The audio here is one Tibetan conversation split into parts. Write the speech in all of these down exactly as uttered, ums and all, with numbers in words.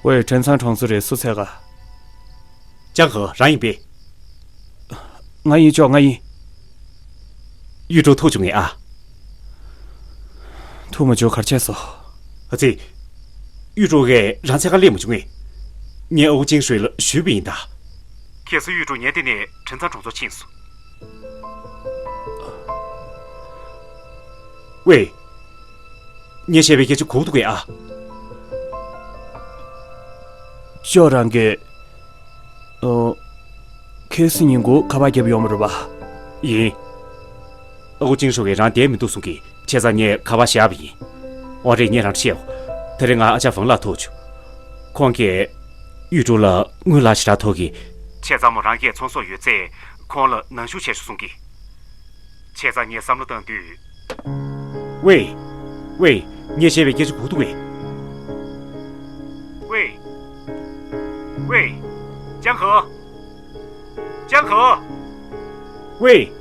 ཝེ། བྲན་ཚང་གྲོང་ཚོ་རེད། སུ་འཚོལ་ག་ཅང་ཧེ་རང་ཡིན་པས། ང་ཡིན། ཅོ། ང་ཡིན། གཡུ་ཀྲུང་ཐུག་བྱུང་ངས་ཨ། ཐུག་མ་བྱུང་། གར་ཆས་སོ། ཨ་ཙི། གཡུ་ཀྲུང་ངས་རང་འཚོལ་ག་སླེབས་མ་བྱུང་ངས། ངས་ཨ་ཁུ་ཅིང་ཧྲུའེ་ལ་ཞུས་པ་ཡིན་ད། ཁྱེད་ཚོ་གཡུ་ཀྲུང་ཉལ་དེ་ནས་བྲན་ཚང་གྲོང་ཚོར་ཕྱིན་སོང་། ཝེ། ངས་བཤད་པའི་སྐད་ཆ་གོ་གི་འདུག་གས་ཨ། ཅོ་རང་གིས། ཨོ། ཁེ་སི་ཉིན་གུང་ཁ་པར་བརྒྱབ་ཡོང་བ་རེད་པ། ཡིན། ཨ་ཁུ་ཅིང་ཧྲུའེ་གིས་རང་བསྡད་མི་འདུག་གསུང་གི། བྱས་ཙང་ངས་ཁ་པར་བཞག་པ་ཡིན། འོ་རེད། ངས་རང་བཤད་འོ། དེ་རིང་ང་ཨ་ཅག་ཝང་ལགས་ཐུག་བྱུང་། ཁོང་གིས་གཡུ་ཀྲུང་ལ་དངུལ་ལག་ཞེ་དྲག་ཐོབ་གི། བྱས་ཙང་མོ་རང་གིས་ཚོང་ཟོག་ཡོད་ཚད་ཁོང་ལ་ནང་ཞུགས་བྱས་ཤོག་གསུང་གི། བྱས་ཙང་ངས་བསམ་བློ་བཏང་དུས། ཝེ། ཝེ། ངས་བཤད་པའི་སྐད་ཆ་གོ་གི་འདུག་གས། ཝེ། ཝེ། ཅང་ཧེ། ཅང་ཧེ། ཝེ།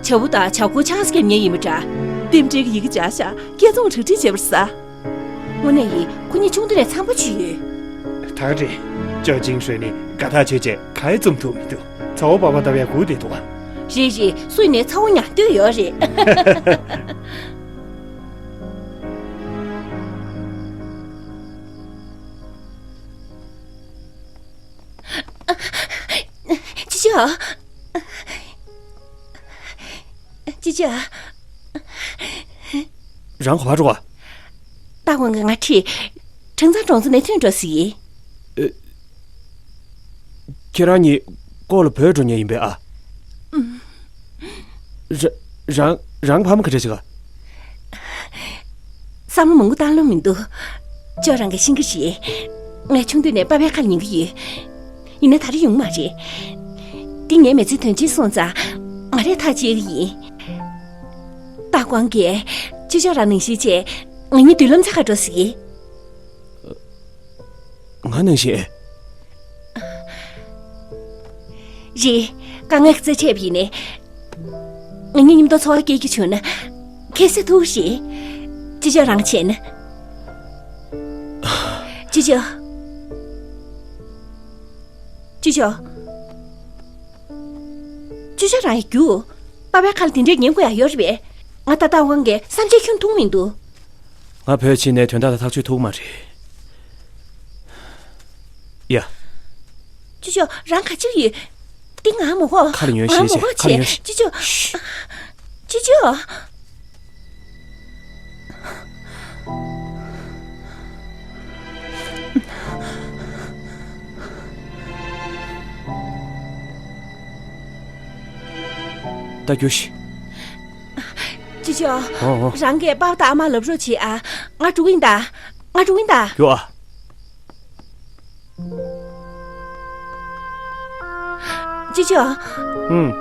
བྱ་ཕོ་དང་བྱ་ཁོ་ཆང་ས་རྒྱབ་མཁན་ཡིན་པ་འདྲ། རྟེན་འབྲེལ་གྱི་ཡི་གེ་སྦྱར་བཞག་སྐད་རྫོང་གྲ་སྒྲིག་བྱས་པ་རེད་ཟེར། དངོས་གནས་ཡིན། ཁོ་གཉིས་ཆུང་དུས་ནས་འཆམ་པོ་བྱས་ཡོད། ད་རེད། ཅོ་ཅིང་ཧྲུའེ་ནི་དགའ་ཐག་ཆོད་བྱས་གང་ཡང་བཙུམ་ཐུབ་མི་འདུག་ཚ་བོ་པགས་པ་ལྟ་བུའི་སྒུག་བསྡད་འདུག་ཨ། རེད་རེད། སུ་ཡིན་ནའི་ཚ་བོ་ཉར་འདོད་ཡོད་རེད། ཅི་ཅོ། ཅི་ཅོ། རང་ག་པར་འགྲོ་བ། ཏཱ་ཝང་གིས་ང་ཁྲིད། ཁྲང་ཚང་གྲོང་ཚོ་ནས་ཐོན་འགྲོ་ཟེར། ཨེ། ཁྱེད་རང་གཉིས་ལྐོག་ལ་བྲོས་འགྲོ་མཁན་ཡིན་པས་ཨ། ཨུམ། ར། རང་། རང་ཕ་མ་ག་འདྲ་ཞིག་ག་བསམ་བློ་མང་པོ་བཏང་ལོང་མི་འདུག་ཅོ་རང་གིས་ཤེས་ཀྱི་རེད། ངས་ཆུང་དུས་ནས་པ་ཕའི་ཁ་ལ་ཉན་གྱི་ཡོད། ཡིན་ན་ད་རེས་ཡོང་མ་རེད། འདི་ངའི་མི་ཚེའི་དོན་ཆེན་སོང་ཙང་ང་རས་ཐག་བཅད་ཀྱི་ཡིན། ཏཱ་ཝང་གིས་ཅོ་ཅོ་རང་ནང་བཞིན་བྱས། ང་གཉིས་མདུན་ལམ་ཚང་ཁ་འགྲོ་ཟེར་གི། ང་ནང་བཞིན། རེད། དཀའ་ངལ་གྱི་རྩ་ཆད་པ་ཡིན་ནའི། ང་གཉིས་མཉམ་དུ་འཚོ་བ་སྐྱེལ་རྒྱུ་བྱུང་ན། ཁ་སང་ཐུག་རེད། ཅོ་ཅོ་རང་བྱས་ན། ཅོ་ཅོ། ཅོ་ཅོ། ཅོ་ཅོ་རང་ཡ་རྒྱུགས། པ་ཕའི་ཁ་ལ་དེ་འདྲའི་ཉན་དགོས་ཡ་ཡོད་རེད་པས། ང་ད་ལྟ་དབང་གིས་བསམ་འཆར་ཁྱོན་མཐོང་མི་འདུག་ང་བོད་ཕྱིན་ནས་དོན་དག་དེ་ཐག་གཅོད་ཐུབ་མ་རེད། ཡ། ཅོ་ཅོ་རང་ག་ཅིག་ཡོད། འདི་ང་མ་གོ་ཁ་ལ་ཉོན་ང་ཤེས་མ་གོ་ཤེས། ཁ་ལ་ཉོན། ཅོ་ཅོ། ཅོ་ཅོ། ད་རྒྱུགས་ཤིག་ཅོ་ཅོ། འོ་འོ། རང་གིས་པཱ་ཕ་དང་ཨ་མ་ལབ་རོགས་བྱེད་ཨ། ང་འགྲོ་གི་ཡིན་ད། ང་འགྲོ་གི་ཡིན་ད། རྒྱུགས་ཨ། ཅོ་ཅོ། ཨུམ།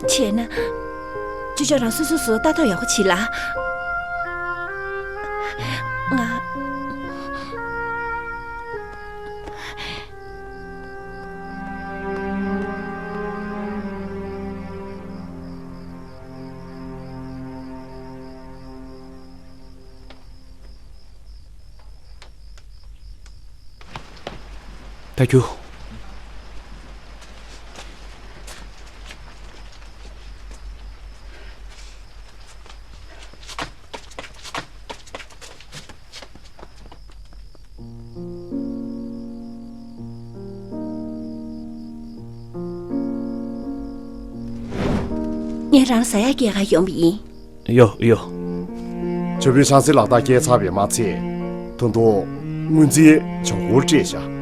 བྱས་ན། ཅོ་ཅོ་རང་སོ་སོ་སོ་ལྟ་རྟོག་ཡག་པོ་བྱེད་ལ། ང་། ད་རྒྱུགས། ངས་རང་ཟ་ཡག་སྐྱེལ་ག་ཡོང་བ་ཡིན། ཡོ་ཡོ། ཇོ་བོས་ཆང་སའི་ལག་རྟགས་བསྐྱལ་ཚར་བས་མ་ཚད། ད་དུང་སྔོན་རྩིས་ཆང་ཕོར་སྤྲད་བཞག་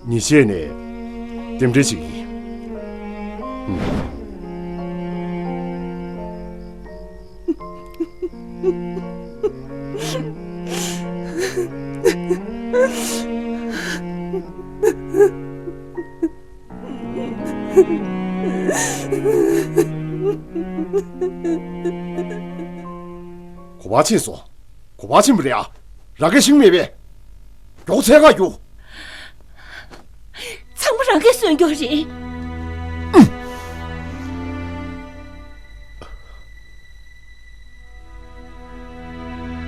ཉིན་ཤས་ནས་རྟེན་འབྲེལ་ཞིག་ཡིན། གོ་བ་ཕྱིན་སོང་། གོ་བ་ཕྱིན་པ་རེད་ཨ། རང་གིས་ཤེས་མེད་པས། མགྱོགས་འཚོལ་ག་རྒྱུགས། ཚང་མ་རང་གིས་གསོན་རྒྱུ་རེད།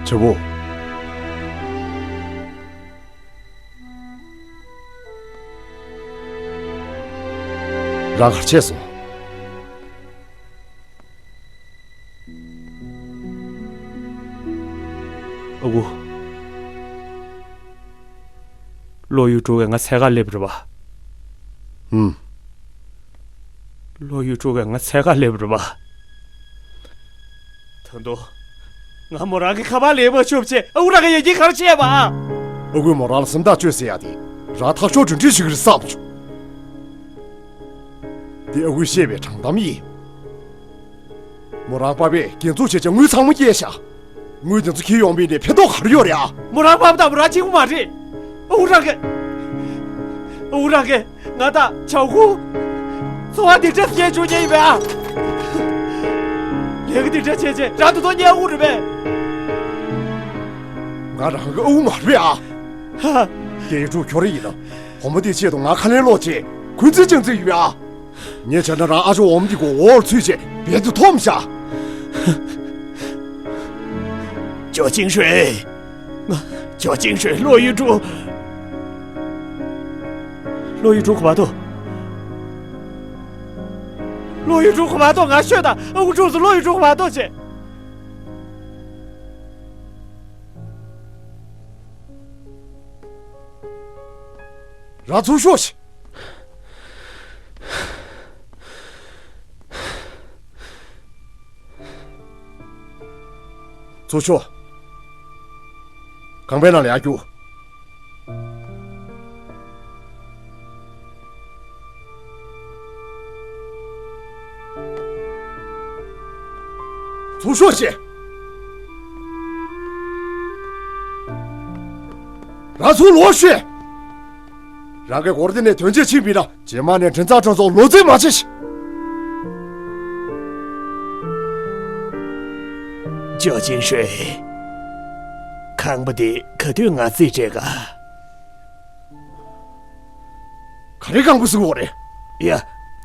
ཆེ་བོ། རང་གར་ཆས་སོང་། ཨ་ཁུ། ལོ་ཡུ་ཀྲུའུ་གིས་ང་འཚོལ་ག་སླེབས་རེད་པ། ཧུམ། ལོ་ཡུ་ཀྲུའུ་གིས་ང་འཚོལ་ག་སླེབས་རེད་པ། ད་དུང་། ང་མོ་རང་གི་ཁ་པར་ལེན་མ་ཆོག་བྱས་ཨ་ཁུ་རང་གིས་ཡ་གྱལ་ག་རེ་བྱས་པ། ཨ་ཁུས་མོ་རང་ལ་སེམས་ཐག་གཅོད་ཟེར་ཡ་དེ། རང་ཐག་ཆོད་གྲོས་འདྲི་ཞིག་རེད་བསམ་བྱུང་། འདི་ཨ་ཁུས་བཤད་པའི་དྲང་གཏམ་ཡིན། མོ་རང་པ་ཕས་རྒྱན་འཛུགས་བྱས་ཀྱང་དངུལ་ཚང་མ་སྐྱེལ་ཤག་དངུལ་དེ་ཚོ་ཁྱེར་ཡོང་བའི་ནས་ཕན་ཐོགས་ག་རེ་ཡོད་རེད་ཨ། མོ་རང་པ་ཕ་དང་མོ་རང་གཅིག་པུ་མ་རེད། ཨ་ཁུ་རང་གིས། ཨ་ཁུ་རང་གིས་ང་དང་ཆའོ་ཧུ། འཚོ་བ་འདི་འདྲ་སྐྱེལ་བཅུག་མཁན་ཡིན་པས་ཨ། ལས་ཀ་འདི་འདྲ་བྱས་བྱས་རང་དུ་ཐོག་ཉལ་དགོས་རེད་པས། ང་རང་གི་ཨ་ཁུ་མ་རེད་ཨ། ཧ། རྒྱན་ཡུ་ཀྲུའུ་ཁྱོད་རང་ཡིན་ན། བུ་མོ་དེའི་ཆེད་དུ་ང་ཁ་ལན་སློག་བྱས་འཁོན་འཛིན་བྱེད་འཛིན་ཡོད་ཨ། ངས་བྱས་ན་རང་ཨ་ཅོ་འོ་མ་འདི་གོ་འོག་ལ་ཚུད་བྱས་རྦད་དེ་འཐོམ་བཞག་ཅོ་ཅིང་ཧྲུའེ། ང་། ཅོ་ཅིང་ཧྲུའེ། ལོ་ཡུ་ཀྲུའུ། ལོ་ཡུ་ཀྲུའུ་ག་པར་འདུག་ལོ་ཡུ་ཀྲུའུ་ག་པར་འདུག་ང་ཤོད་དང་ཨ་ཁུ་ཀྲུའུ་ཚོ་ལོ་ཡུ་ཀྲུའུ་ག་པར་འདུག་བྱས། རང་ཚུར་ཤོག་ཤིག་ཚུར་ཤོག་ཁང་པའི་ནང་ལ་ཡར་རྒྱུགས། ཚུར་ཤོག་ཤིག་རང་ཚུར་ལོག་ཤིག་རང་གི་སྒོར་དེ་ནས་དོན་ཆེ་ཕྱིན་པ་ཡིན་ན། རྗེས་མ་ནས་མགྲིན་ཚབ་ཁྲོམ་ཚོགས་ལོ་རྩིས་མ་བྱེད་ཤིག་ཅོ་ཅིང་ཧྲུའེ། ཁང་པ་འདི་ག་དུས་ང་རྩིས་སྤྲད་ག་ག་རེ་ཁང་པ་ཟེར་བ་རེད། ཡ།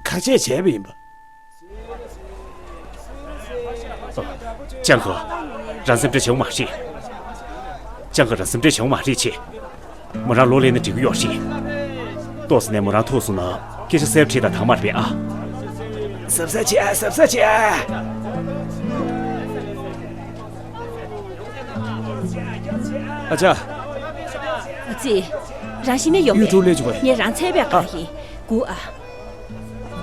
ཁ་ཆད་བྱས་པ་ཡིན་པ། ལྕམ་ཁོ། རང་སེམས་ཁྲལ་བྱེད་དགོས་མ་རེད། ལྕམ་ཁོ་རང་སེམས་ཁྲལ་བྱེད་དགོས་མ་རེད་ཆེ། མོ་རང་ལོག་སླེབས་ན་འགྲིག་གི་ཡོད་རེད། ཏོག་ཙམ་ནས་མོ་རང་ཐུག་སོང་ན་སྐད་ཆ་གསལ་པོ་དྲིས་དང་། དྭངས་མ་རེད་པས་ཨ། གཟབ་གཟབ་བྱེད་ཨ། གཟབ་གཟབ་བྱེད་ཨ། ཨ་ཅག་ཨ་ཙི། རང་ཤི་ན་ཡོང་མེད། ཡུལ་གྲུ་སླེབས་བྱུང་བས། ངས་རང་འཚོལ་བའི་ཨ། ག་ཡིན། སྒུག་ཨ།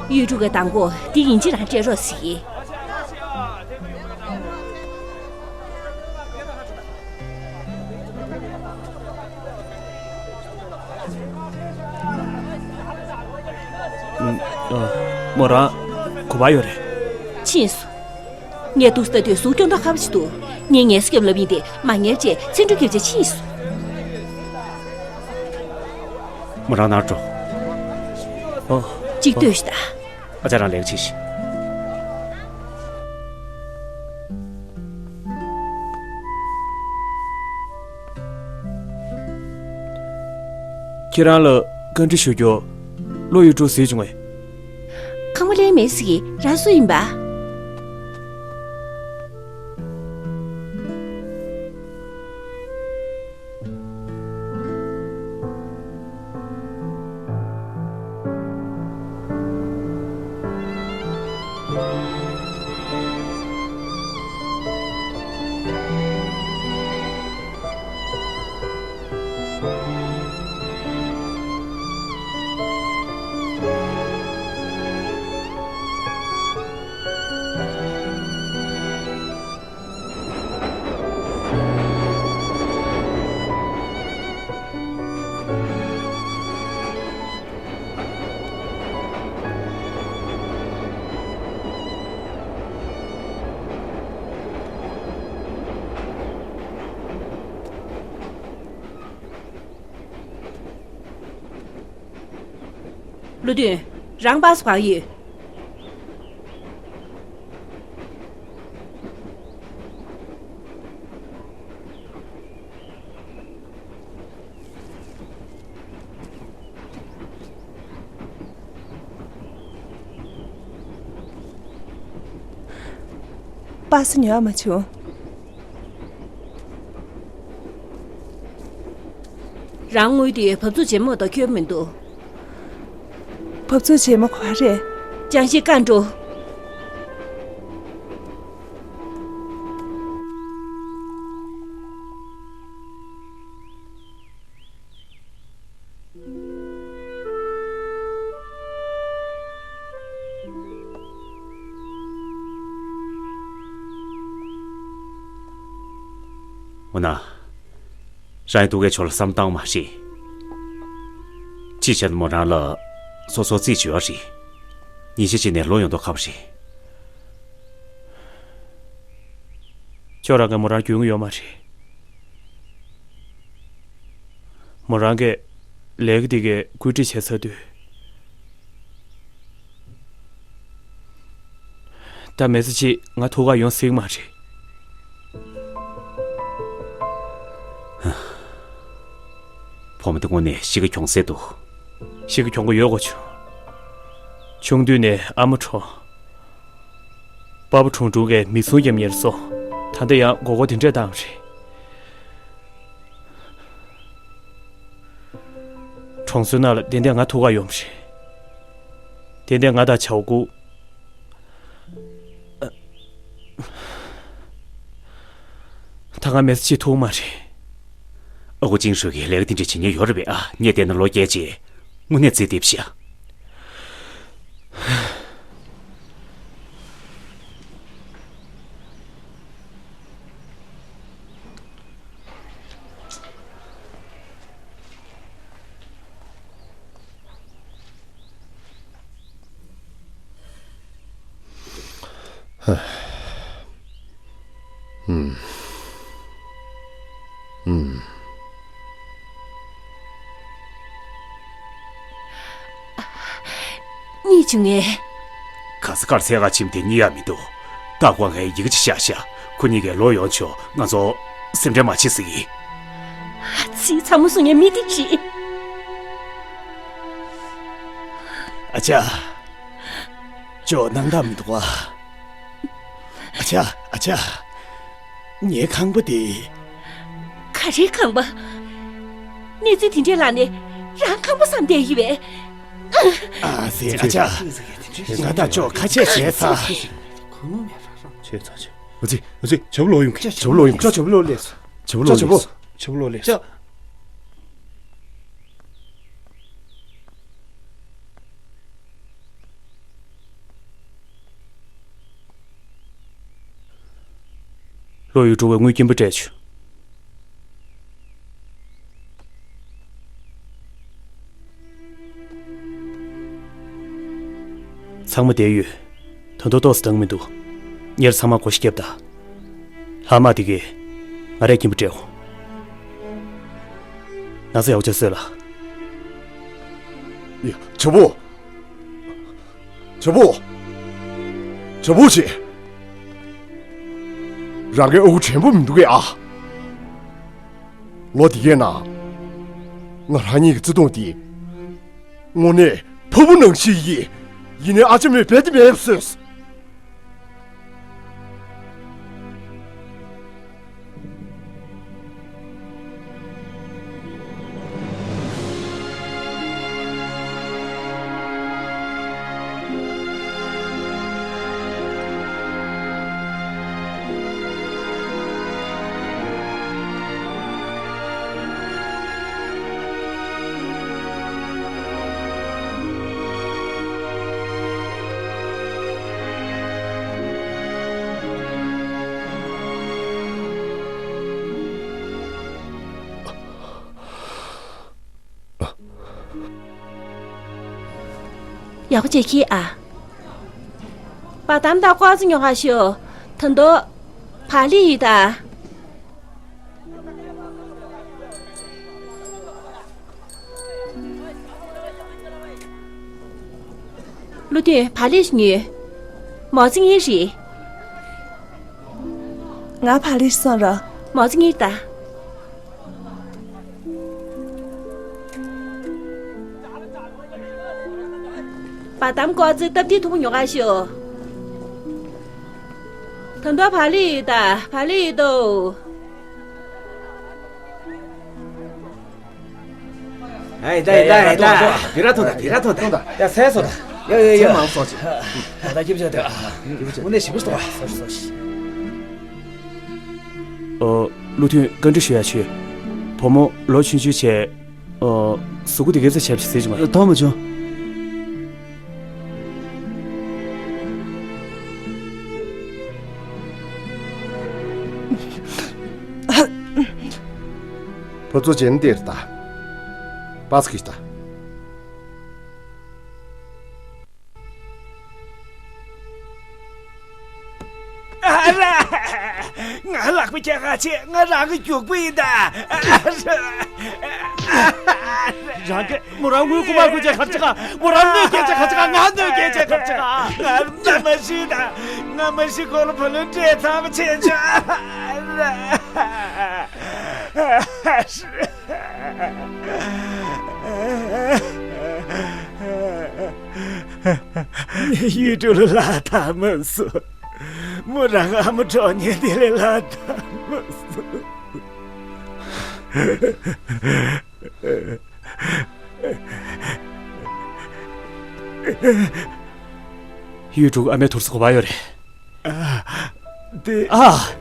ཡུལ་གྲུ་གི་མདང་དགོང་འདི་ཡིན་གཅིག་རང་སྤྲད་རོགས་ཟེར། ཨ། མོ་རང་ག་པར་ཡོད་རེད། ཕྱིན་སོང་། ངས་འདུག་ལྟ་དུས་གཟུགས་སྐྱོ་འདྲ་ཁ་པོ་ཞིག་འདུག་ངས་ངལ་གསོ་རྒྱབ་ལབ་ཡིན་ཏེ་མ་ཉན་བྱས་ཚིག་འབྲུ་རྒྱབ་བྱས་ཕྱིན་སོང་། མོ་རང་ནར་འགྲོ། ཨོ། གཅིག་ལྟོས་ཤིག་ད། ཨ་ཅག་རང་ལས་ཀ་བྱེད་ཤིག་ཁྱེད་རང་ལ་བཀའ་འདྲི་ཞུ་རྒྱུ། ལོ་ཡུལ་གྲུ་གཟིགས་བྱུང་ངས། ཁང་པ་ལེན་མེད་ཟེར་གི། རང་སུ་ཡིན་པ། བློ་མཐུན། རང་པ་སུ་བག་ཡོད། པ་སུ་ཉོ་མ་བྱུང་། རང་དངུལ་དེ་བབ་ཚུགས་ཇེ་མོ་དང་ཁྱོད་མི་འདུག་བབ་ཚུགས་ཇེ་མོ་ག་རེད། ཅང་ཤེས་ཀ་འགྲོ། འོ་ན། རང་ཡང་སྡུག་གའི་ཕྱོགས་ལ་བསམ་བཏང་མ་རེད། ཅི་བྱས་ན་མོ་རང་ལ་སོ་སོ་རྩིས་བྱོས་པ་རེད། ཉིན་ཤས་ཅིག་ནས་ལོག་ཡོང་མདོག་ཁ་པོ་རེད། ཁྱོད་རང་གིས་མོ་རང་རྒྱུས་མངའ་ཡོད་མ་རེད། མོ་རང་གིས་ལས་ཀ་འདི་གའི་བཀོད་སྒྲིག་བྱས་ཚར་དུས། ད་མི་ཚེ་གཅིག་ང་ཐུག་ག་ཡོང་སྲིད་མ་རེད། བུ་མོ་འདི་དངོས་གནས་གཤིས་ཀ་གྱོང་སེ་འདུག་གཤིས་ཀ་གྱོང་གི་ཡོད་གོ་ཆུང་། ཆུང་དུས་ནས་ཨ་མ་གྲོངས། པ་ཕ་གྲུང་གྲུང་གིས་མི་སྲུང་རྒྱབ་གཉེར་སོང་། ད་ལྟ་ཡང་མགོ་སྐོར་དེ་འདྲས་བཏང་བ་རེད། གྲོངས་སོང་ན་ལ་ཏན་ཏན་ང་ཐུག་ག་ཡོང་བ་རེད། ཏན་ཏན་ང་དང་ཆའོ་ཀུ། ད་ང་མི་ཚེ་གཅིག་ཐུག་མ་རེད། ཨ་ཁུ་ཅིང་ཧྲུའུ་གིས་ལས་ཀ་དེ་འདྲ་བྱེད་མཁན་ཡོད་རེད་པས། ཨ་ངས་བལྟས་ན་ལོ་བརྒྱད་ཅིག་དངོས་གནས་རྩིས་རྡེབ་ཤག་གཉིད་བྱུང་ངས། ག་ས་གར་འཚོལ་ག་ཕྱིན་དེ་གཉིད་ཡག་མི་འདུག་ད་ཁོ་ངས་ཡི་གེ་ཅིག་བཞག་ཤག་ཁོ་གཉིས་ཀས་ལོག་ཡོང་ཆོག་ང་ཚོ་སེམས་ཁྲལ་མ་བྱེད་ཟེར་གི། ཚིག་ཚ་མོ་གསུང་ངས་མི་དེ་བྲིས། ཨ་ཅག་ཅོ་སྣང་དག་མི་འདུག་ག་ཨ་ཅག་ཨ་ཅག་ངའི་ཁང་པ་དེ། ག་རེའི་ཁང་པ། གནས་ཚུལ་དེ་འདྲའི་ལ་ནས་རང་ཁང་པ་བསམ་བསྡད་ཡོད་པས། ཨ་ཙི་ཨ་ཅག་ང་དང་ཅོ་ཁ་ཆད་བྱས་ཚར། ཨ་ཙི་ཨ་ཙི་ཇོ་བོ་ལོག་ཡོང་གི་ཇོ་བོ་ལོག་ཡོང་གི་ཇོ་བོ་ལོག་ཡོང་གི་ཇོ་བོ་ལོག་ལས་སོང་། ཇོ་བོ་ལོག་ལས་སོང་། ལོ་ཡུལ་འགྲོ་བའི་དངུལ་སྐྱིན་པ་སྤྲད་བྱུང་། ཚང་མ་བསྡད་ཡོད། ད་དུང་ཏོག་ཙམ་འདང་མི་འདུག་གཉེར་ཚང་མ་བགོ་བཤའ་བརྒྱབ་ད། ལྷག་མ་དེ་གས་ང་རས་སྐྱིན་པ་སྤྲད་འོང་། ན་ཚ་ཡག་པོ་བྱས་གསོས་ལ། ཡ། ཇོ་བོ། ཇོ་བོ། ཇོ་བོ་ཆེ། རང་གི་ཨ་ཁུ་དྲན་པ་མི་འདུག་གས་ཨ། ལོ་འདི་གའི་ནང་། ང་རང་ཉིད་ཀྱི་བརྩེ་དུང་འདི། དངོས་གནས་ཕ་བུ་ནང་བཞིན་ཡིན། ཡིན་ནའི་ཨ་ཅག་མས་རྦད་དེ་མེད་པ་བཟོས། ཡག་པོ་བྱས་ཁྱེར་ཨ། པ་དམ་དང་ཀོ་ཙི་ཉོ་ག་ཤོག་ད་དུང་བག་ལེབ་ཡོད་ད། བློ་མཐུན་བག་ལེབ་ཞིག་ཉོས། མོ་ཙི་ངེ་རེད། ང་བག་ལེབ་སོང་ར། མོ་ཙི་ངེ་ད། བ་དམ་ཀོ་ཙི་སྟབས་བདེ་ཐུག་ཉོ་ག་ཤོག་ད་དུང་བག་ལེབ་ཡོད་ད། བག་ལེབ་ཡོད་དོ། ཨེ་ད་ཨེ་ད་ཨེ་ད། བི་ར་ཐོ་ད་བི་ར་ཐོ་ད། ཡ་སེ་སོ་ད། ཡ་ཡ་ཡ། མང་སོ་ཅི། ད་ད་ཁྱིམ་ཆ་ད། དངོས་གནས་ཞིམ་པོ་ཞིག་འདུག་ཨ། སོ་ཞིག་སོ་ཞིག་ཨོ། བློ་མཐུན་བཀའ་འདྲི་ཞུ་ཡ་བྱོས། བུ་མོ་ལོ་ཆུང་ཆུང་བྱས། ཨོ། གཟུགས་པོ་དེ་གའི་ཚ་ཞབས་ཕྱི་ཟེར་གྱི་མ་རེད། མཐོང་མ་བྱུང་། ཕོ་ཚོ་ཅན་དེར་ལྟ། པ་སི་ཀི་ལྟ། ཨ་ར། ང་ལག་པ་རྒྱག་ག་ཆེ། ང་རང་གི་རྒྱུག་པ་ཡིན་ད། ཨ་ར། རང་གི་མོ་རང་ངུ་ཁུ་མ་ཁུ་ཅེ་ཁར་ཅེ་ག་མོ་རང་གནོད་སྐྱེལ་ཅེ་ཁར་ཅེ་ག་ང་གནོད་སྐྱེལ་ཅེ་ཁར་ཅེ་ག་ང་ང་མ་ཤི་ད། ང་མ་ཤི་གོ་ལ་ཕ་ལོན་ཏྲེ་ཚ་མ་ཆེ་ཆོ། ཨ་ར། ཡུལ་གྲུ་ལ་ལ་ཐ་མ་སུ། མོ་རང་ཨ་མ་གྲོགས་ཉེ་དེ་ལས་ལ་ཐ་མ་སུ། ཡུལ་གྲུ་ཨ་མའི་དུར་སུ་གོ་བ་ཡོད་རེད། ཨ། དེ། ཨ།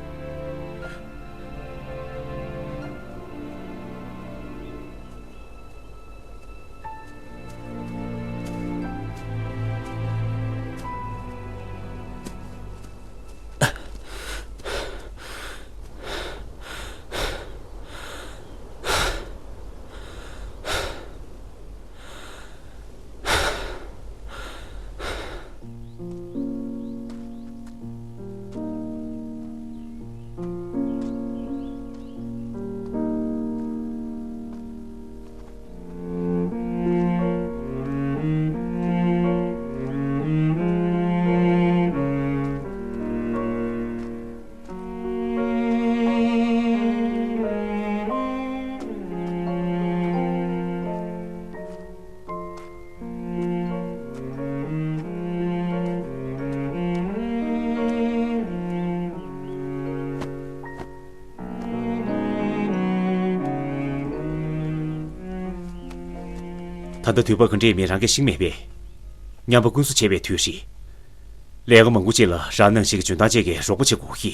ད་ལྟ་དུས་བབ་ག་འདྲས་མེད། རང་གིས་ཤེས་མེད་པས། ཉམས་པ་ཀུན་སུ་བྱེད་པའི་དུས་རེད། ལས་ཀ་མང་པོ་ཅིག་ལ་རང་ནང་བཞིན་གྱི་འཇོན་ཐང་ཅན་གྱི་རོགས་པ་བྱེད་དགོས་ཀྱི།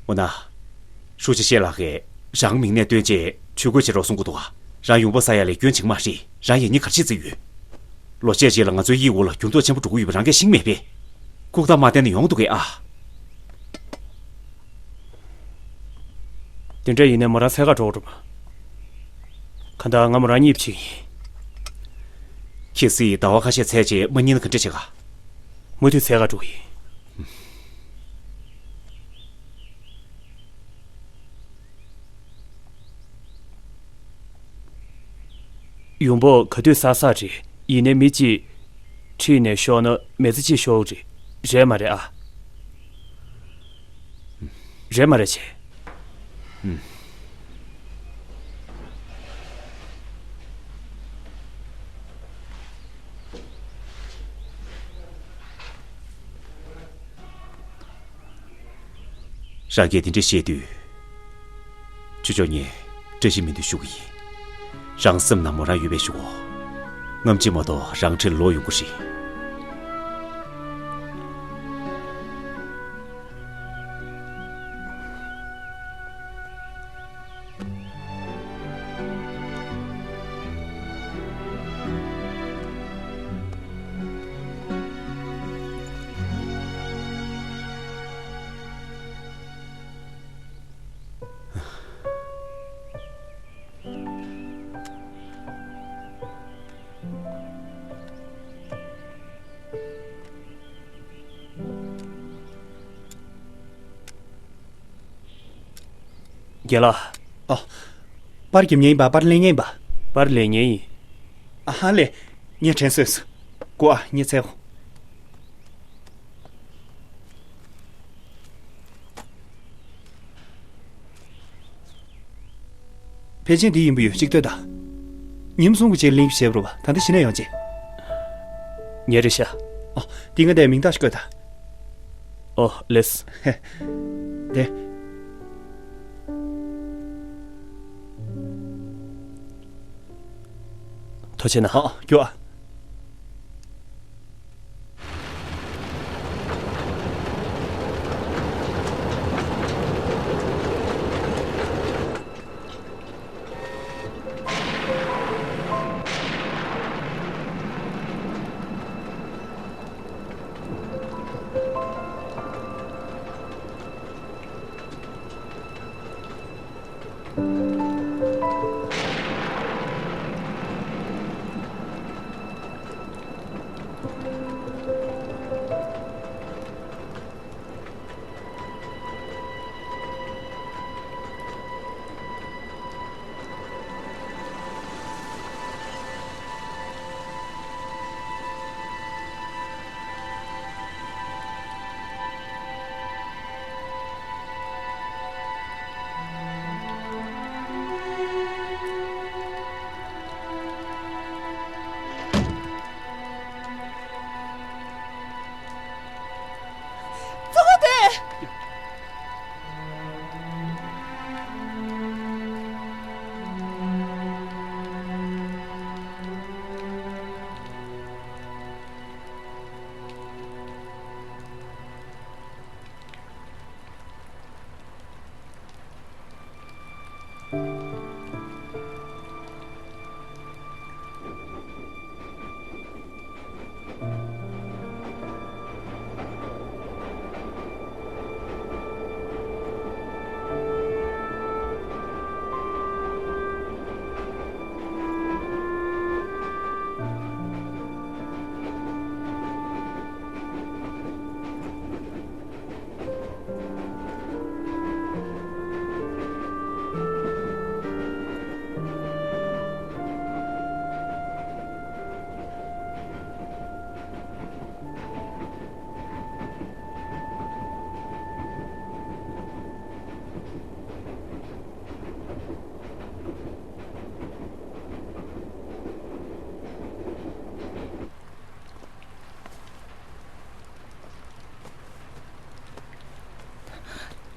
འོ་ན། ཧྲུའུ་ཅི་ཤེས་ལགས་ཀྱིས་རང་མིང་ནས་བཏོན་རྗེས་ཇུས་འགོད་བྱེད་རོགས་གསུང་གི་འདུག་ག་རང་ཡོང་འབབ་བསགས་ཡ་ལས་སྐྱོན་བྱེད་ཀྱི་མ་རེད། རང་ཡིན་མིན་ག་རེ་བྱེད་རྩིས་ཡོད། ལོ་ཤས་རྗེས་ལ་ང་ཚོའི་གཡས་འོག་ལ་འགྱུར་ལྡོག་ཆེན་པོ་འགྲོ་གི་ཡོད་པ་རང་གིས་ཤེས་མེད་པས། ལྐུགས་རྟགས་མ་བསྟན་ན་ཡོང་འདུག་གས་ཨ། དེ་འདྲ་ཡིན་ནའི་མོ་རང་འཚོལ་ག་འགྲོ་དགོས་རེད་པ། གང་ལྟར་ང་མོ་རང་གཉིད་ཕྱིན་ཡིན། ཁྱེད་སྲིད་ཟླ་བ་ཁ་ཤས་འཚོལ་རྗེས་མ་རྙེད་ན་ག་འདྲ་བྱེད་ག་མུ་མཐུད་འཚོལ་ག་འགྲོ་གི་ཡིན། ཡོང་འབབ་ག་དུས་བསགས་བསགས་རེད། ཡིན་ནའི་མི་གཅིག་ཁྲིད་ནས་ཤོར་ན་མི་ཚེ་གཅིག་ཤོར་རེད། རེད་མ་རེད་ཨ། རེད་མ་རེད་ཆེ། རང་གིས་དེ་འདྲ་བཤད་དུས། ཆུ་ཆོག་ངས་བཀྲ་ཤིས་སྨོན་འདུན་ཞུ་གི་ཡིན། རང་སེམས་ནང་མོ་རང་ཡོད་པའི་གཞུག་གུ། སྔ་ཕྱི་མ་གཏོགས་རང་འཁྲིས་ལོག་ཡོང་གི་རེད། རྒན་ལགས། ཨ། པར་རྒྱབ་མཁན་ཡིན་པ། པར་ལེན་མཁན་ཡིན་པ། པར་ལེན་མཁན་ཡིན། ཨ་ཧ་ལེ། ངས་དྲན་སོས་སོ། ཀོ་ཨ་ངས་ཚེ་འོ། ཕལ་ཆེར་འདི་ཡིན་པ་ཡོད་གཅིག་ལྟོས་དང་། ཉིན་གསུམ་གྱི་རྗེས་གླིང་བྱེད་རུ་བ་ད་ལྟ་གཞི་ནས་ཡོང་རྗེས། ཉེ་རེ་ཤ། ཨོ། འདི་ང་དེ་མིང་རྟགས་ཤིག་བཀོད་དང་། ཨོ་ལེས། དེ། ཐུགས་རྗེ་གནང་། ཨོ་རྒྱུ་ཨ།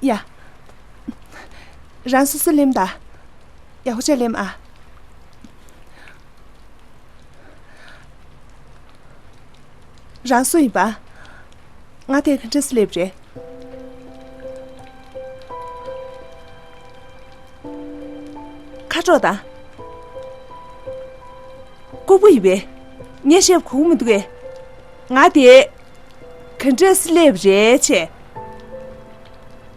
ཡ། རང་སོ་སོ་ལེམ་ད། ཡག་པོ་བྱས་ལེམ་ཨ། རང་སུ་ཡིན་པ། ང་དེ་ག་འདྲས་སླེབས་རེད། ཁ་དྲོག་དང་། ལྐུགས་པ་ཡིན་པས། ངས་བཤད་གོ་གི་མི་འདུག་གས། ང་དེ་ག་འདྲས་སླེབས་རེད་བྱས།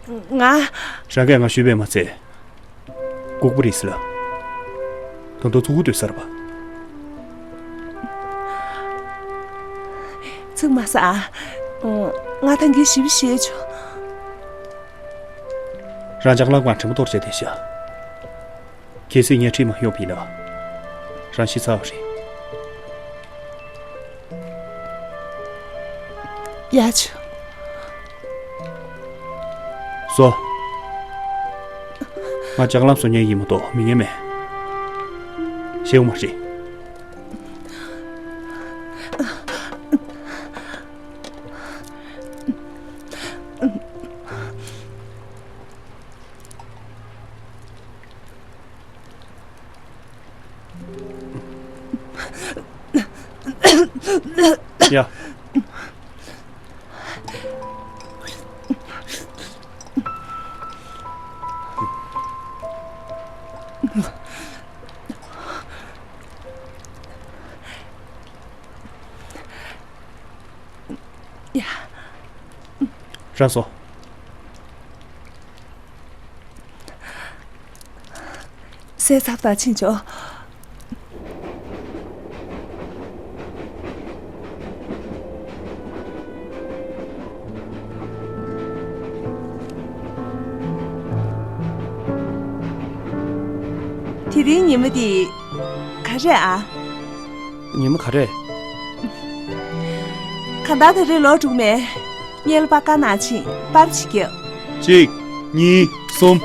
ང་། རང་གིས་ང་ཞུས་པས་མ་ཚད། ལྐུགས་པ་རེད་ཟེར་ལ། ད་དུང་ཚུགས་ཀྱི་སྡོད་ས་རེད་པ། ཚིག་མ་ཟ་ཨ། ང་ད་གིན་ཞིབ་བཤད་ཆོག་རང་ཅག་ལག་པ་དྲིན་པོ་གཏོར་བྱས་བསྡད་ཤག་གལ་སྲིད་ངས་ཁྲིད་མ་ཡོང་བ་ཡིན་ན། རང་ཤི་ཚར་བ་རེད། ཡ་ཆུ། སོ། ང་ལྕགས་ལམ་བཟོ་མཁན་ཡིན་མ་གཏོགས་མི་ངན་མེད། ཤེས་ཡོང་མ་རེད། ཡ། ཡ། རང་སོ། སའི་ཚབ་ད་ཕྱིན་ཆོག་དེ་རིང་ཉི་མ་འདི་ག་རེ་ཨ། ཉི་མ་ག་རེ། གང་ལྟར་ད་རེས་ལོག་འགྲོ་གི་མེད། ངའི་ལ་པར་དཀར་ནང་ཕྱིན་པར་ཅིག་རྒྱབ། གཅིག་གཉིས། གསུམ།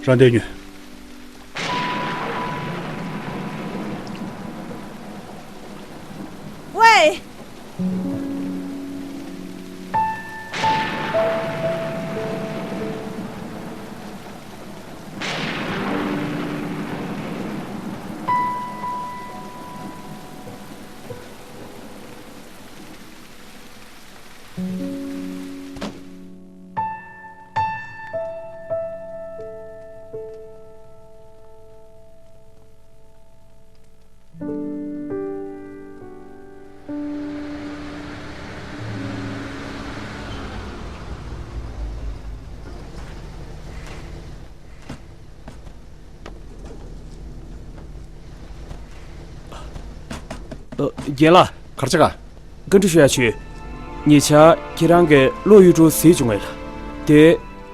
རང་དེ་ཉོན། ཝེ། ཨ། རྒན་ལགས། ག་རེ་བྱེད་ག་བཀའ་འདྲི་ཞུ་ཡ་བྱོས། ཉེ་ཆར་ཁྱེད་རང་གིས་ལོ་གཡུ་འབྲུག་གཟིགས་བྱུང་བས་ལ། དེ་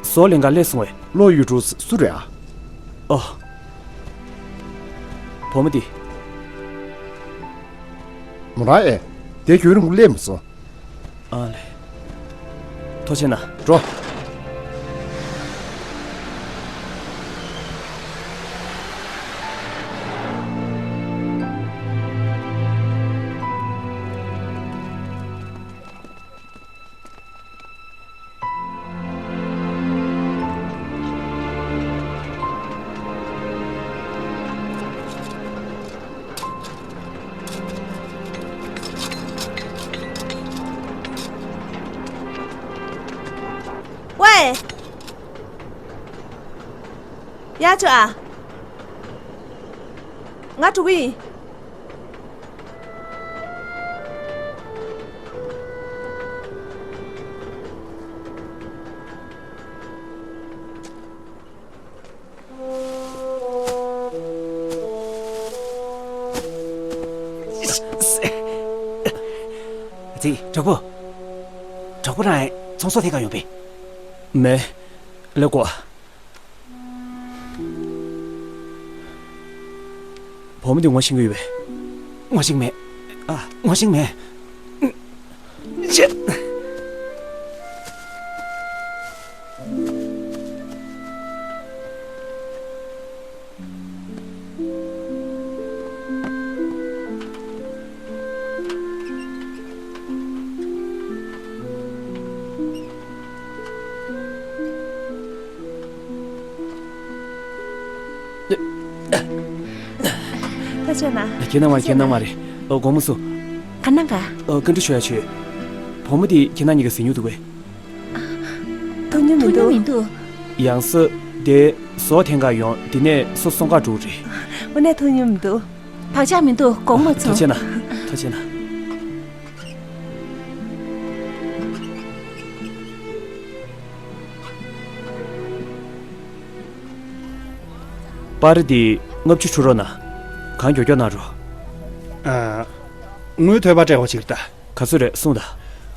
བཟོ་ལེན་ག་སླེབས་སོང་བས། ལོ་གཡུ་འབྲུག་སུ་རེད་ཨ། ཨོ། བུ་མོ་འདི། མོ་རང་ཨེ། དེ་ཁྱོད་རང་གི་སླེབས་མ་སོང་། ཨ་ལེ། ཐུགས་རྗེ་གནང་། འགྲོ། ཝེ། ཡར་ཅོག་ཨ། ང་འགྲོ་གི་ཡིན། ཙི། དྲག་པོ། དྲག་པོ་རང་ཚོང་ཟོག་འཐེན་ག་ཡོང་པས། མེད། ལེགས་གོ། བུ་མོ་འདི་ངོ་ཤེས་ཀྱི་ཡོད་པས། ངོ་ཤེས་མེད། ཨ། ངོ་ཤེས་མེད། ཅེ། ཐུགས་རྗེ་གནང་། ཁྱེད་རྣམ་པ། ཁྱེད་རྣམ་པ་རེད། ཨོ། དགོངས་མ་ཚོམས། ག་ན་ག་ཨོ། བཀའ་འདྲི་ཞུ་ཡ་བྱོས། བུ་མོ་དེ་ཁྱེད་རྣམ་གཉིས་ཀ་གཟིགས་མྱོང་འདུག་གས། ཐུག་མྱོང་མི་འཐུང་མྱོང་འདུག་མི་འདུག་ཡང་སྲིད་དེ་བཟོ་འཐེན་ག་ཡོང་། དེ་ནས་སུ་སོང་ག་འགྲོ་རེད། དངོས་གནས་ཐུག་མྱོང་མི་འདུག་བག་ཆགས་མི་འདུག་དགོངས་མ་ཚོམས། ཐུགས་རྗེ་གནང་། ཐུགས་རྗེ་གནང་། པར་འདི་ལྔ་བཅུ་འཁྲུ་རོགས་གནང་། གང་མགྱོགས་མགྱོགས་གནང་རོགས། ཨ། དངུལ་ཐོལ་པ་སྤྲད་པ་ཅིག་རེད་ད། ག་ཚོད་རེད་གསུངས་དང་།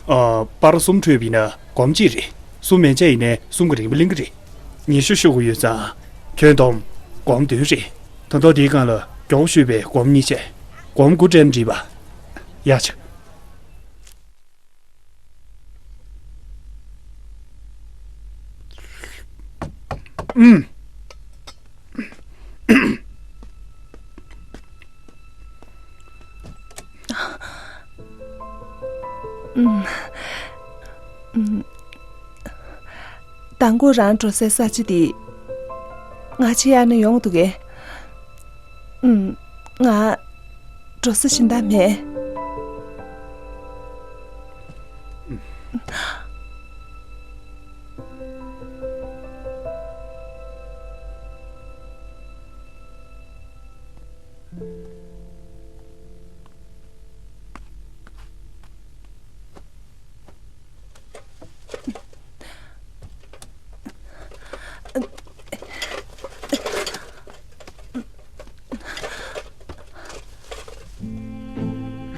ཨ། པར་གསུམ་འཁྲུས་པ་ཡིན་ན་སྒོར་མོ་གཅིག་རེད། གསུམ་མན་ཆད་ཡིན་ནའི་གསུམ་གྱི་རིན་པ་ལེན་གྱི་རེད། ཉི་ཤུ་ཤོག་གུ་ཡོད་ཙང་ཁྱོན་བསྡོམས་སྒོར་མོ་བདུན་རེད། ད་ཐོག་འདིའི་སྒང་ལ་མགྱོགས་པོ་ཤོད་པའི་སྒོར་མོ་གཉིས་བཅས། སྒོར་མོ་དགུ་སྤྲད་ན་འགྲིག་པ། ཡག་ཆ། ཨུམ། ཨུམ། ཨུམ། དང་པོ་རང་འགྲོ་སའི་ས་ཆ་དེ་ང་ཕྱིར་གཡར་ན་ཡོང་འདུག་གས། ཨུམ། ང་འགྲོ་ས་གཞན་དག་མེད།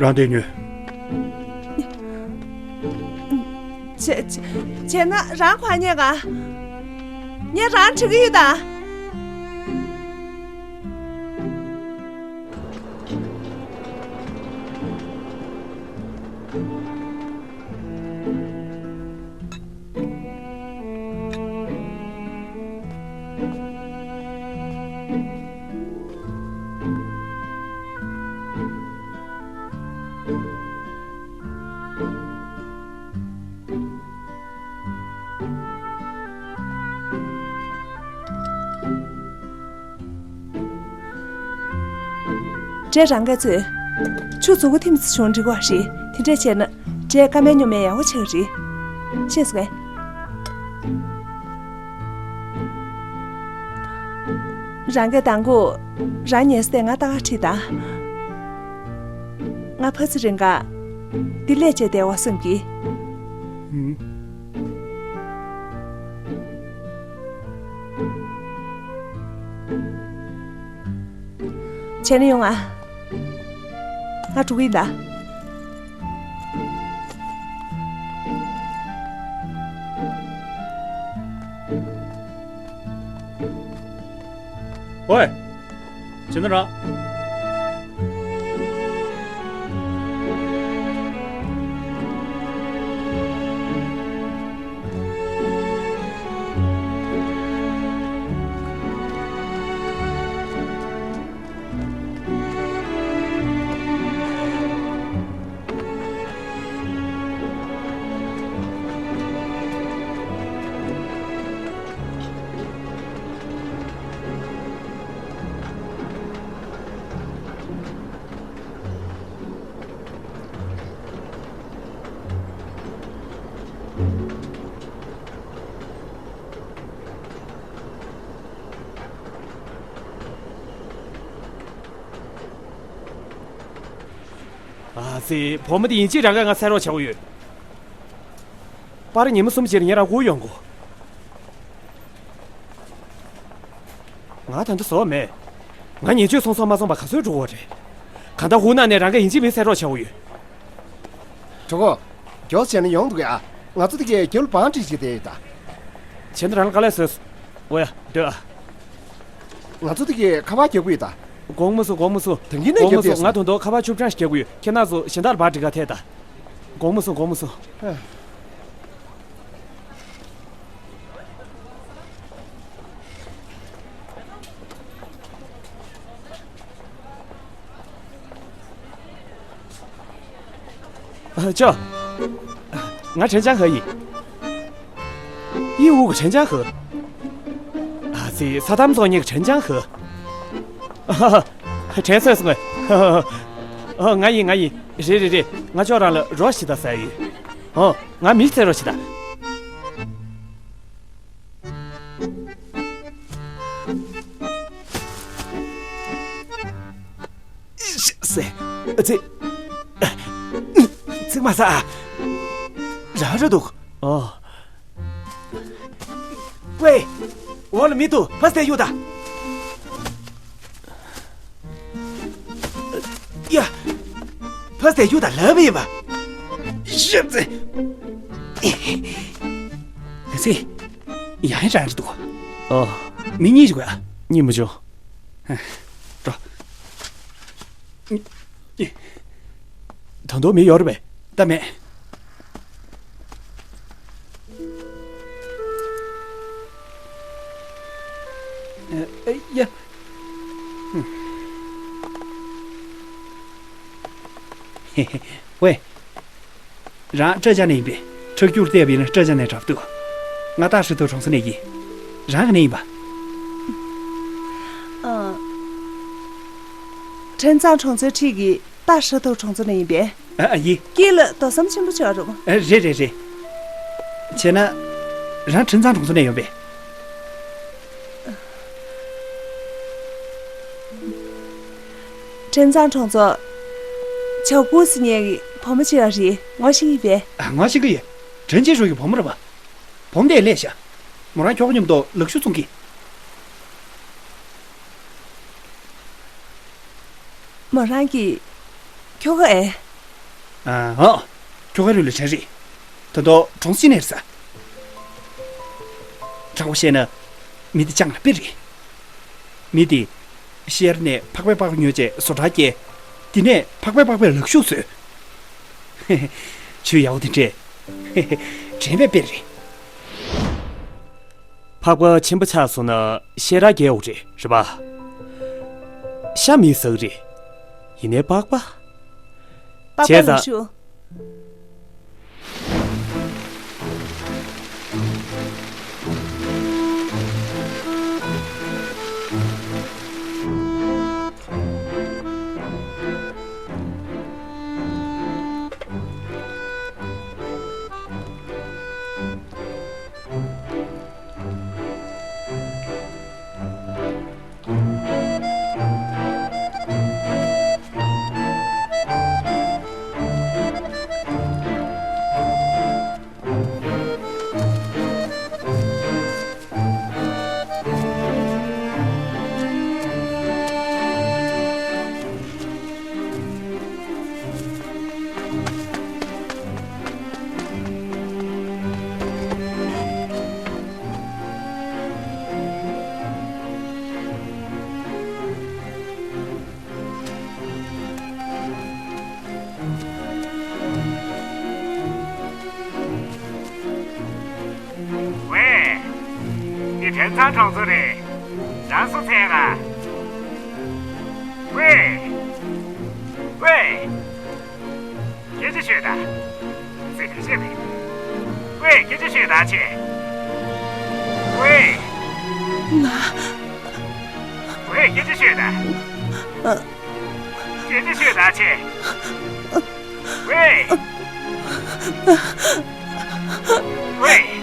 གང་དེ་ཉོས། བྱས་བྱས་ན་རང་ག་པར་ཉལ་ག། ངས་རང་འཁྲིད་ཀྱི་ཡོད་ད། འདྲེ་རང་གིས་བཙོས། ཆུ་མཛུབ་གུ་ཐིམ་ཙམ་བྱུང་འགྲིག་པ་རེད། དེ་འདྲས་བྱས་ན་འདྲེ་ཀ་མེད་སྨྱོན་མེད་ཡག་པོ་ཆགས་ཀྱི་རེད། ཤེས་སོང་ངས། རང་གིས་མདང་དགོང་རང་ཉལ་ས་དེ་ང་ལྟ་ག་ཁྲིད་དང་། ང་ཕ་ཚེ་རིང་ག་འདི་ལས་བྱས་བསྡད་པ་བསམ་གི། ཨུམ། བྱས་ན་ཡོང་ང་། ང་འགྲོ་གི་ཡིན་ད། ཨོའི། བྱས་ན་ར། ཨ་ཙི། བུ་མོ་དེ་ཡིན་གཅིག་རང་གིས་ང་འཚོལ་རོགས་བྱེད་དགོས་ཡོད། པར་ཉི་མ་གསུམ་རྗེས་ལ་ངེད་རང་སྒུག་ཡོང་དགོས། ང་ད་ལྟ་བཟོ་བ་མེད། ང་ཉེས་སྤྱོད་སོང་སོང་མ་སོང་བར་ག་ཚོད་འགྲོ་དགོས་རེད། གང་ལྟར་ཧུའུ་ནན་ནས་རང་གིས་ཡིན་གཅིག་མིན་གཅིག་འཚོལ་རོགས་བྱེད་དགོས་ཡོད། གྲོགས་པོ། མགྱོགས་བྱས་ན་ཡོང་འདུག་ཡ། ང་ཚོ་དེ་གའི་རྒྱབ་ལ་བང་སྒྲིག་བྱས་བསྡད་ཡོད་ད། བྱས་ན་རང་ལ་དཀའ་ལས་བཟོས། འོ་ཡ། སྡོད་ཨ། ང་ཚོ་དེ་གའི་ཁ་པར་རྒྱག་གི་ཡོད་ད། དགོངས་མ་ཚོམས། དགོངས་མ་ཚོམས། དེ་གའི་ནས་དགོངས་མ་རྒྱབ་ཚོམས། བསྡད་ང་ད་དུང་ཁ་པར་བཅུ་གྲངས་ཤིག་རྒྱག་གི་ཡོད། ཁྱེད་རང་ཚོ་གཞན་དག་ལ་བང་སྒྲིག་ག་ཐད་ད། དགོངས་མ་ཚོམས། དགོངས་མ་ཚོམས། ཨ། ཨ། ཅོ། ང་ཁྲེན་ཅང་ཧེ་ཡིན། ཡི་ཝུ་གི་ཁྲེན་ཅང་ཧེ། ཨ་ཙི། ས་ཐམ་ཚོགས་གཉིས་ཀྱི་ཁྲེན་ཅང་ཧེ། ཨ་ཧ་ཧ། དྲན་སོང་ངས། ཨ། ང་ཡིན། ང་ཡིན། རེད་རེད་རེད། ང་ཅོ་རང་ལ་རོགས་ཞིག་ད་ཟེར་ཡོད། ཨོ། ང་མི་འཚོལ་རོགས་ཞིག་ད། ཤ་ཟེ། ཨ་ཙི། ཚིག་མ་ཟ། རང་རེད་འདུག་ཨོ། ཝེ། འོག་ལ་མི་འདུག་ཕར་སླེབས་ཡོང་དང་། ཡ། ཕར་སླེབས་ཡོང་དང་ལབ་ཡིན་པ། ཤ་ཟེ། ཨ་ཙི། ཡང་ཡང་རང་རེད་འདུག་ཨོ། མི་གཉིས་ཅིག་དགོས་ཨ། གཉིས་མི་འཇོག་འགྲོ། ད་དུང་མི་ཡོད་རེད་པས། ད་མེད། ཨ། ཨ། ཡ། ཝེ། རང་ཀྲེ་ཅང་ནས་ཡིན་པས། ཁྲག་སྐྱུར་བལྟས་པ་ཡིན་ན་ཀྲེ་ཅང་ནས་དྲག་འདུག་ང་ཏཱ་ཧྲི་ཐོ་གྲོང་ཚོ་ནས་ཡིན། རང་ག་ནས་ཡིན་པ། ཨ། ཁྲེན་ཙང་གྲོང་ཚོའི་འཁྲིས་ཀྱི་ཏཱ་ཧྲི་ཐོ་གྲོང་ཚོ་ནས་ཡིན་པས། ཨ། ཨ། ཡིན། དཀྱིལ་ལ་རྡོ་ཟམ་ཆེན་པོ་ཅིག་ཡོད་རེད། ཨ། རེད་རེད་རེད། བྱས་ན། རང་ཁྲེན་ཙང་གྲོང་ཚོ་ནས་ཡོང་པས། ཁྲེན་ཙང་གྲོང་ཚོ། ཆའོ་ཀུའུ་ཟེར་མཁན་གྱི་བུ་མོ་ཅིག་ཡོད་རེད། ངོ་ཤེས་ཀྱི་ཡོད་པས། ཨ། ངོ་ཤེས་ཀྱི་ཡོད། ཁྲེན་ཅིན་ཧྲུའུ་ཡི་བུ་མོ་རེད་པ། བུ་མོ་དེ་ལས་ཤག་མོ་རང་ཁྱོ་ག་མཉམ་དུ་ལག་ཤུབས་བཙོང་གི། མོ་རང་གིས་ཁྱོ་ག་ཨེ། ཨ་ཨ། ཁྱོ་ག་རུ་ལ་དྲན་རེད། ད་དུང་གྲོང་གསེབ་ནས་རེད་ས། དྲང་པོ་བཤད་ན། མི་དེ་ཅང་ལ་དཔེ་རེད། མི་དེ། ཤེལ་ནས་ཕག་པའི་པགས་པ་ཉོས་རྗེས་བཟོ་གྲྭ་སྐྱེལ། དེ་ནས་ཕག་པའི་པགས་པའི་ལག་ཤུབས་བཟོས། ཆུ་ཡག་པོ་དེ་འདྲས། དྲན་པའི་དཔེ་རེད། ཕག་པ་ཆེན་པོ་ཆགས་སོང་ན་ཤེལ་ར་རྒྱལ་འོག་རེད་རེད་པ། ཤ་མི་ཟ་གི་རེད། ཡིན་ནའི་པགས་པ། པགས་པ་བྱས་ཙང་། ལག་ཤུབས། ཝེ། འདི་བྲན་ཚང་གྲོང་ཚོ་རེད། རང་སུ་ཚན་ལ། ཝེ། ཝེ། སྐད་ཆ་ཤོད་ད། ཟེར་ག་ཤེས་མེད། ཝེ། སྐད་ཆ་ཤོད་ད་ཆེ། ཝེ། ང་། ཝེ། སྐད་ཆ་ཤོད་ད། སྐད་ཆ་ཤོད་ད་ཆེ། ཝེ། ཝེ།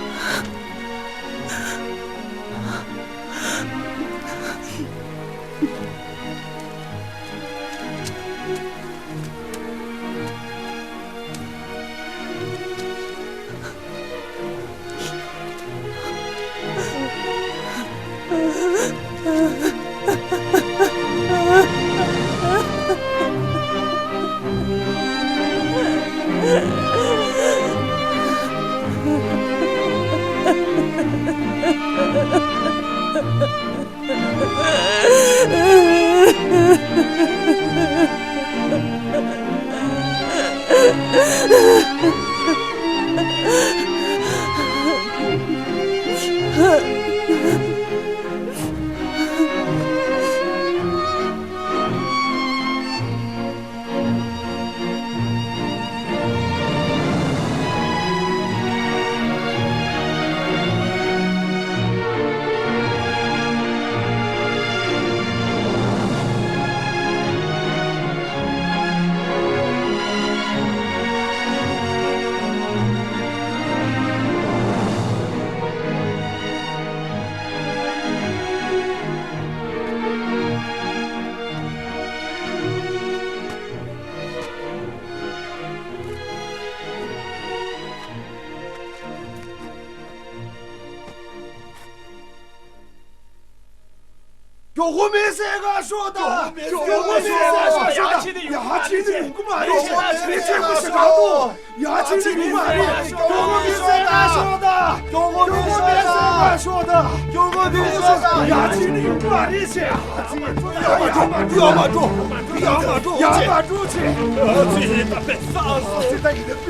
མགྱོགས་པོ་མེད་ཟེར་ག་ཤོག་ད། མགྱོགས་པོ་མེད་ཟེར་ག་ཤོག་ད། ཡ་ཅི་ནི་ཡོང་གི་མ་རེད། མི་ཆེན་པོ་ཞིག་ག་འདུག་ཡ་ཅི་ནི་ཡོང་གི་མ་རེད། མགྱོགས་པོ་མེད་ཟེར་ག་ཤོག་ད། མགྱོགས་པོ་མེད་ཟེར་ག་ཤོག་ད། མགྱོགས་པོ་མེད་ཟེར་ག་ཡ་ཅི་ནི་ཡོང་གི་མ་རེད་ཟེར། ཡ་མ་འགྲོ། ཡ་མ་འགྲོ། ཡ་མ་འགྲོ། ཡ་མ་འགྲོ་ཟེར།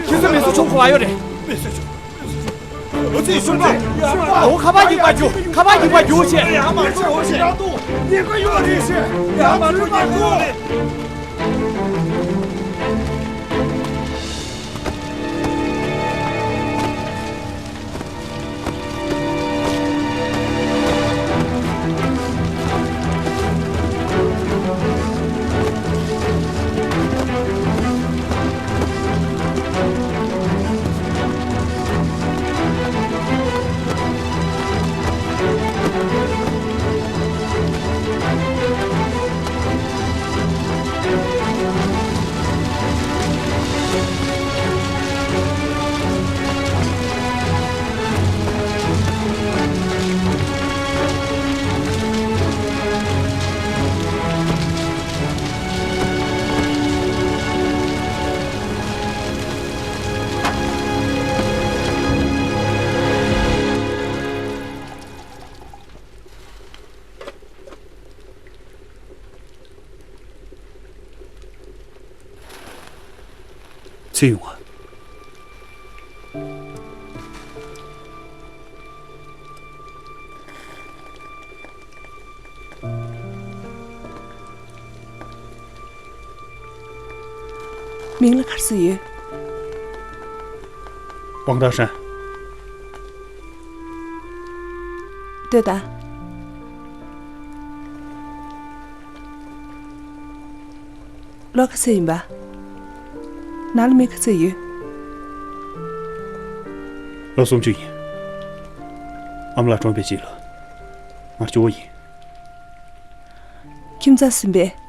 ཁྱེད་ཚོ་མི་ཚོ་ཆུང་གོ་བ་ཡོད་རེད། མི་ཚོ་ཆུང་། ཨོ་ཙི་ཤོག་པ། ཨོ་ཁ་པར་ཡིག་པ་རྒྱུག་ཁ་པར་ཡིག་པ་རྒྱུག་བྱས། ཡ་མ་འགྲོ་ཞེས། ཡ་ཏོ། ཉེན་ཁ་ཡོད་རེད་ཞེས། ཡ་མ་འགྲོ། ཉེན་ཁ་ཡོད་རེད། ཚུར་ཡོང་ང་། མིང་ལ་ག་རེ་ཟེར་ཡོད། ཝང་ཏཱ་ཧྲན། ལྟོས་དང་། ལོ་ག་ཚོད་ཡིན་པ། ནང་ལ་མི་ག་ཚོད་ཡོད། ལོ་སུམ་ཅུ་ཡིན། ཨ་མ་ལགས་གྲོངས་པའི་རྗེས་ལ་ང་གཅིག་པོ་ཡིན། ཁྱིམ་ཚང་ཟིན་པས།